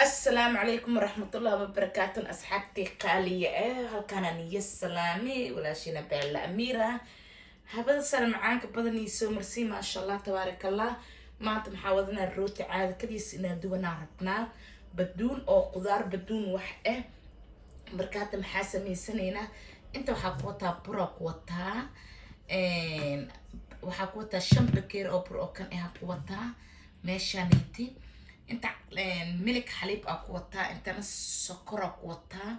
Asalaamu calaykum waraxmatullahi wabarakaatu, asxaabtii qaaliya eh, halkaanaan iyo salaamay walaashiina Beella Amiira. Habada sare macaanka badan iyo soo marsii. Maasha Allah, tabaaraka Allah. Maanta maxaa wadanaa? Rooti caada kaliis inaan duwanaa rabnaa, baduun oo qudaar baduun wax ah. Marka hadda maxaa sameysanaynaa? Inta waxaa ku wataa bura, ku wataa, waxaa ku wataa 5 bakeer oo bur oo kan ah ku wataa meeshaanayti. Inta milig xaliib aa ku wataa, intana sokora ku wataa,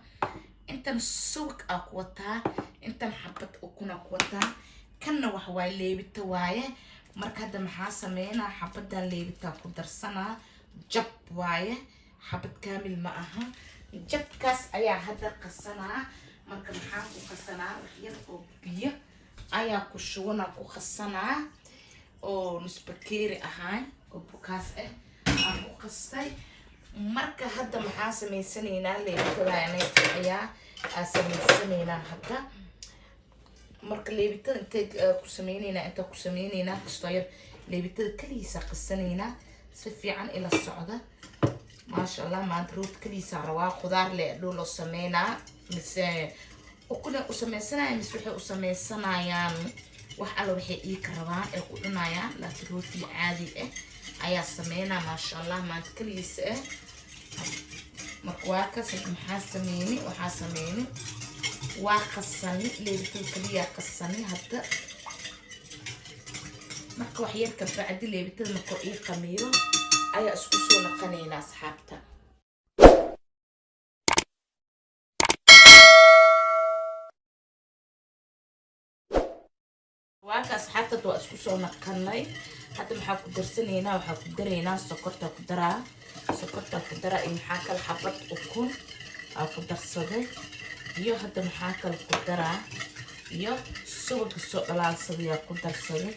intana subag aa ku wataa, intana xabad ukuna ku wataa. Kanna wax waaye, leebita waaye. Marka hadda maxaa sameynaa? Xabadan leebitaa ku darsanaa, jab waaye, xabad kaamil ma aha. Jabkaas ayaa hadda qasanaa. Marka maxaa ku qasanaa? Wax yar oo biyo ayaa ku shubanaa, ku qasanaa oo nus bakeeri ahaay oo bukaas ah aan ku qastay. Marka hadda maxaa sameysanaynaa? Leebitada ayaa aa sameysanaynaa hadda. Marka leebitada intay ku sameyneynaa, intaa ku sameyneynaa kastoo yar leebitada kaligiisa qasanaynaa. Si fiican ila socda. Maasha Allah, maanta root kaligiisa rabaa. Khudaar le dhow loo sameynaa, mise ukuna u sameysanaya, mise waxay u sameysanayaan wax alla waxay ii ka rabaan ay ku cunayaan, laakiin rooti caadi ah ayaa sameynaa. Maasha Allah, maanta kaligiisa ah. Marka waa kas. Maxaa sameyni? Waxaa sameyni, waa qasani leebitada kaliyaa qasani hadda. Marka wax yar ka bacdi leebitada markoo ii qamiiro ayaa isku soo naqanaynaa, asxaabta. Waaka asxaabta, waa isku soo naqanay. Hadda maxaa ku darsanaynaa? Waxaa ku daraynaa sokorta, ku daraa sokorta ku daraa. Iyo maxaa kale? Xabad ukun aa ku darsaday. Iyo hadda maxaa kale ku daraa? Iyo subaga soo dhalaalsadayaa ku darsaday.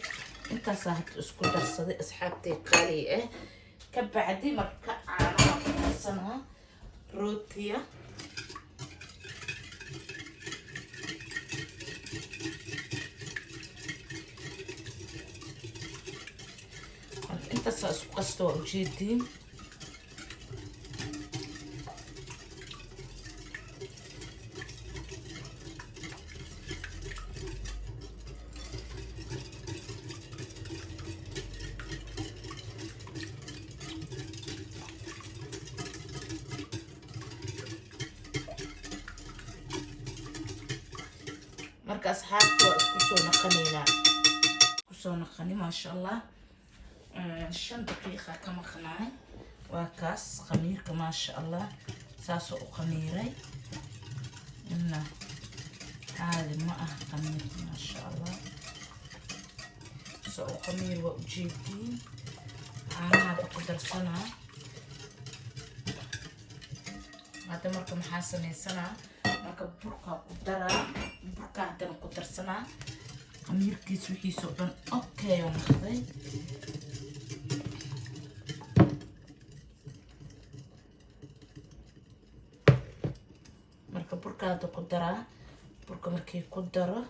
Intaasaa hadda isku darsaday, asxaabtay qaali ah. Ka bacdi marka caanaha ku darsanaa rootiya. Marka intaasaa isku qasta, waa ujeediin. Marka asxaabta waa isku soo naqanaynaa, isku soo naqani. Maasha Allah, 5 daqiiqa ka maqnaay. Waa kaas khamiirka, maasha Allah, saasoo u khamiiray. Ina caadi ma ah khamiirka, maasha Allah, soo u khamiir, waa ujeediin. Caanaha hadda ku darsanaa hadda. Marka maxaa sameysanaa? Marka burkaa ku daraa, burkaa haddana ku darsanaa. Khamiirkiis wixiisoo dhan okay oo noqday. Marka burka hadda ku daraa. Burka markii ku daro,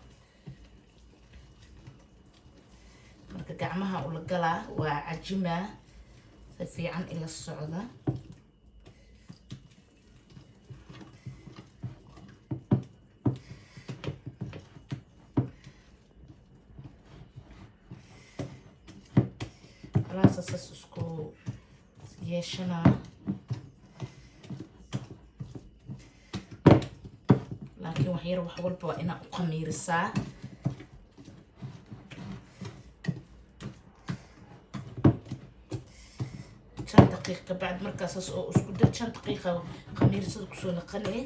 marka gacmaha ula galaa, waa cajimaa. Si fiican ila socda. Alaasa saas isku yeeshanaa, laakiin wax yar, wax walba waa inaa u khamiirisaa. 5 daqiiqa bacd markaasaas oo isku dar, 5 daqiiqa khamiirsada kusoo naqanee.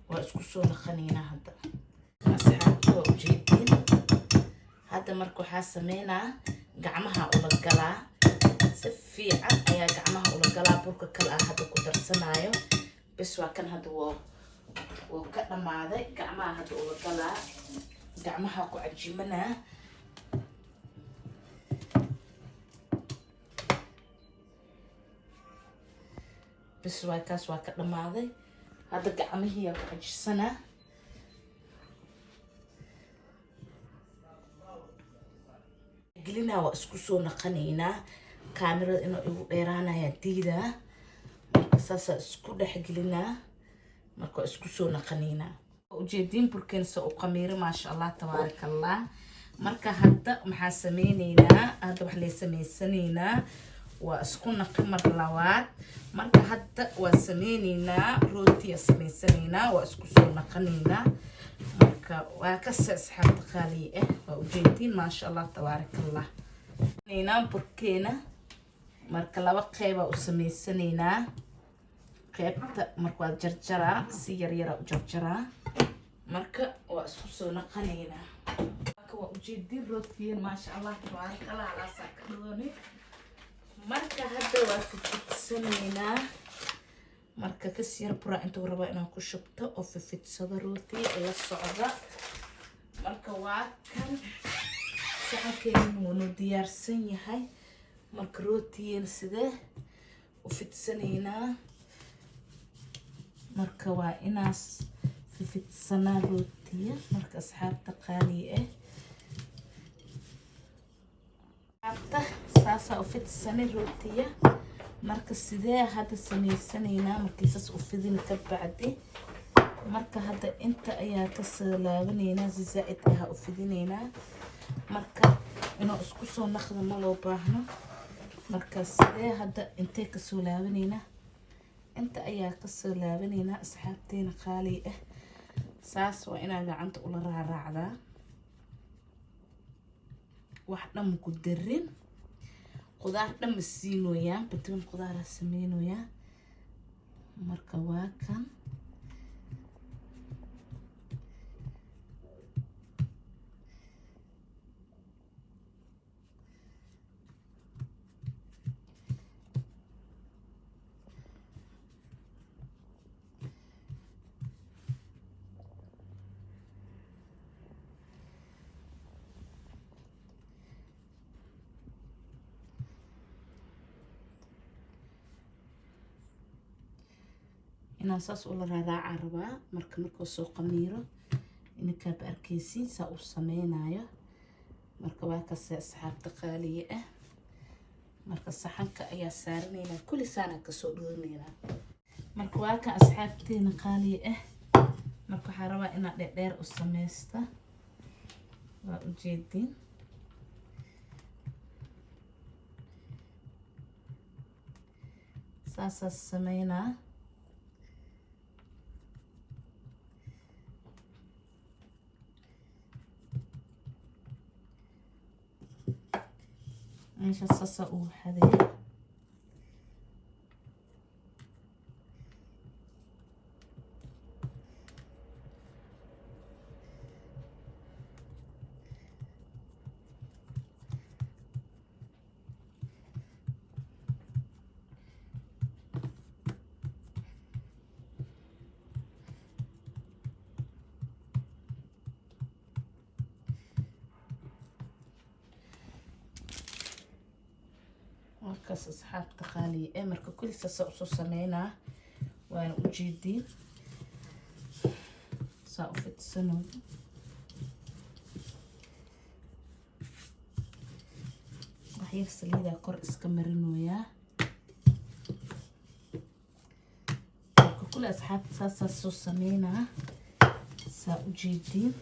Waa isku soo naqanaynaa hadda, asxaabta, waa ujeediin. Hadda marka waxaa sameynaa, gacmaha ula galaa. Si fiican ayaa gacmaha ula galaa. Burka kale ah hadda ku darsanaayo bes. Waa kan hadda, wuu ka dhamaaday. Gacmaha hadda ula galaa, gacmaha ku cajimanaa. Bes waa kaas, waa ka dhamaaday. Hadda gacmihiyaa ku cajisanaa. Gelinaa, waa isku soo naqanaynaa. Kaamirada inuu igu dheeraanaya diidaa. Marka Marka saasaa isku dhexgelinaa. Marka waa isku soo naqanaynaa. Ujeediin burkeen soo u qamiiro, maasha Allah, tabaaraka Allah. Marka hadda maxaa sameyneynaa? Hadda wax lay sameysanaynaa, waa isku naqi mar labaad. Marka hadda waa sameyneynaa, rootiya sameysanaynaa, waa isku soo naqanaynaa. Marka waa kase, asxaabta qaaliya ah, waa ujeediin, maasha Allah, tabaaraka Allah. Neynaa burkeena. Marka laba qeybaa u sameysanaynaa. Qeybta marka waa jarjaraa, si yar yara u jarjaraa. Marka waa isku soo naqanaynaa. Marka waa ujeedin rootiyen, maasha Allah, tabaaraka Allah, alaasaa ka dhadoni. Marka hadda waa fifidsanaynaa. Marka kas yar buraa intuu rabaa inaan ku shubto oo fifidsado rootiga ila socda. Marka waa kan saxankeena, wuu noo diyaarsan yahay. Marka rootigeena sidee u fidsanaynaa? Marka waa inaas fifidsanaa rootiya. Marka asxaabta qaaliya ah, asxaabta, saasaa u fidsanay rootiya. Marka sidee hadda sameysanaynaa? Markii saas u fidin ka bacdi, marka hadda inta ayaa kasoo laabanaynaa, si zaa-id ahaa u fidinaynaa. Marka inuu isku soo naqdo ma loo baahno. Marka sidee hadda intee kasoo laabanaynaa? Inta ayaa kasoo laabanaynaa, asxaabteena qaali ah. Saas waa inaa gacanta ula raaraacdaa, wax dhan ku darin, qudaar dhan ma siinoyaa, between qudaaraa sameynoyaa. Marka waa kan. Inaan saas ula raaraacaa rabaa. Marka markuu soo qamiiro, inakaaba arkaysiin saa u sameynayo. Marka waa kase, asxaabta qaaliya ah. Marka saxanka ayaa saaranaynaa, kulli saanaa kasoo dhoonaynaa. Marka waa kan, asxaabteena qaaliya ah. Marka waxaa rabaa inaad dheerdheer u sameysta, waa ujeediin. Saasaa sameynaa. Meesha saasa uu xadeeya. Markaas, asxaabta qaaliya ee, marka kulli saasa usoo sameynaa, waana ujeediin saa u fidsanooyo. Waxyar saliidaa kor iska marinooyaa. Marka kulli, asxaabta, saasaa soo sameynaa, saa ujeediin.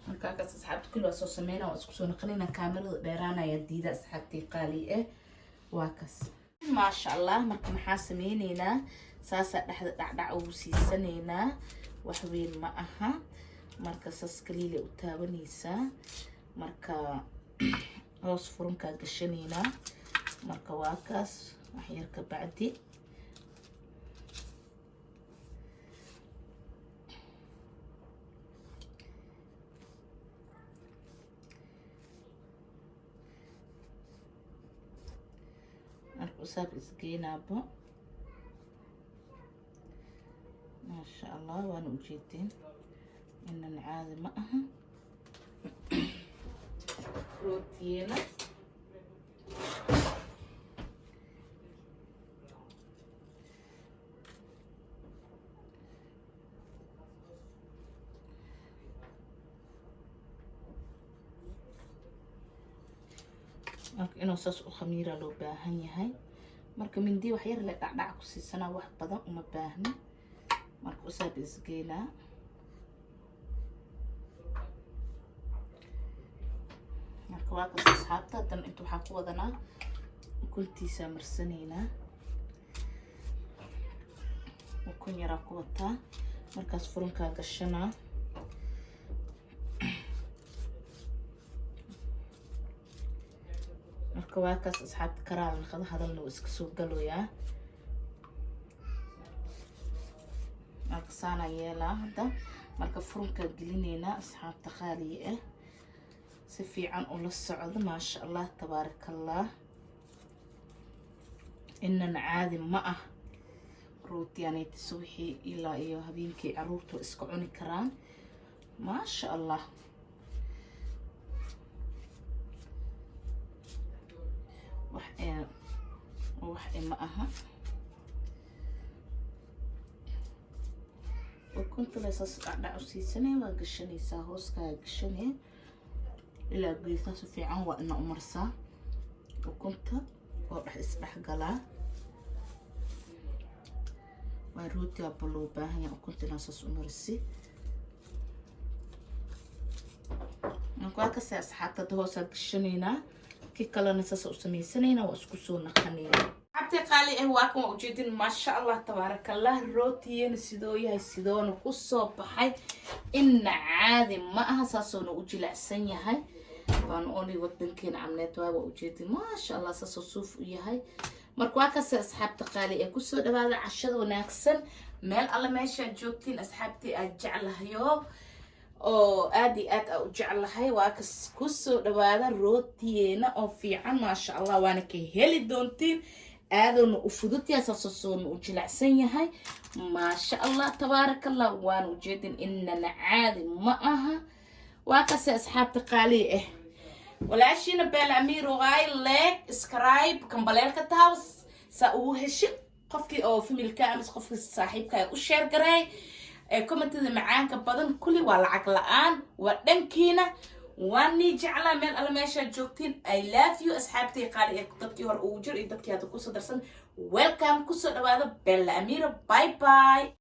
Markaakaas, asxaabta, kulli waa soo sameynaa, waa isku soo naqanina. Kaamirada dheeraanaya diida, asxaabtii qaali ah. Waa kas. Maasha Allah. Marka maxaa sameyneynaa? Saasaa dhexda dhacdhac ugu siisanaynaa, wax weyn ma aha. Marka saas kaliila u taabanaysaa. Marka hoos furunkaa gashanaynaa. Marka waa kaas, wax yar ka bacdi. Marka usaab isgeynaabo, maasha Allah. Waana ujeedeen inan caadi ma aha rootiyeena. Marka inuu saas u khamiira loo baahan yahay. Marka mindi wax yar le dhacdhac ku siisanaa, wax badan uma baahna. Marka usaab isgeynaa. Marka waa kas, asxaabta. Haddana inta waxaa ku wadanaa ukuntiisaa marsanaynaa. Ukun yaraa ku wataa. Markaas furunkaa gashanaa. Marka waa kaas, asxaabta. Karaal naqada, hadalna waa iska soo galoyaa. Marka saanaa yeelaa hadda. Marka furunkaa gelineynaa, asxaabta qaaliya ah. Si fiican ula socdo. Maasha Allah, tabaaraka Allah. Inan caadi ma ah rootiyaanayta. Subaxii ilaa iyo habeenkii caruurta iska cuni karaan, maasha Allah. Wax ee wax e ma aha. Ukunta lesaas dhacdhac u siisanaya, waa gashanaysaa, hooskaa gashanaya ilaa geesaa. Si fiican waa ina umarsaa ukunta oo dhex isdhex galaa. Waa rooti aba loo baahan yahay ukunta inaa saas u marisi. Marka waa kasee, asxaabta. Hadda hoosaa gashanaynaa, ki kalena saasa u samaysanaynaa, waa isku soo naqanaynaa. Asxaabtii qaali ah, waa kan, waa ujeedin. Maasha Allah, tabaaraka Allah. Rootiyana sidoo yahay, sidoona kusoo baxay, inna caadi ma aha. Saasoona u jilacsan yahay. Waan only wadankeena camneed waa ujeedin. Maasha Allah, saasoo suuf u yahay. Marka waa kase, asxaabta qaali ee, kusoo dhawaada cashada wanaagsan meel alle meeshaad joogtiin. Asxaabtii aad jeclahayo oo aad iyo aad aa u jeclahay, waa kas, kusoo dhawaada rootiyeena oo fiican, maasha Allah. Waana ka heli doontiin, aadoona u fududyahay, saasoo soona u jilacsan yahay. Maasha Allah, tabaaraka Allah. Waana ujeedin, inana caadi ma aha. Waa kase, asxaabta qaaliya ah, walaashiina Beel Amiir waay. Like, subscribe, kambaleelka taabas saa ugu heshid qofkii oo familka ama qofkii saaxiibka u share gareey. Ee commentada macaanka badan kulli waa lacag la-aan, waa dhankiina. Waa nii jeclaa meel alle meeshaad joogtiin. I love you, asxaabtii qaali ee dadkii hore ugu jir iyo dadkii hadda kusoo darsan. Welcome, kusoo dhawaada Bella Amira. Bye bye.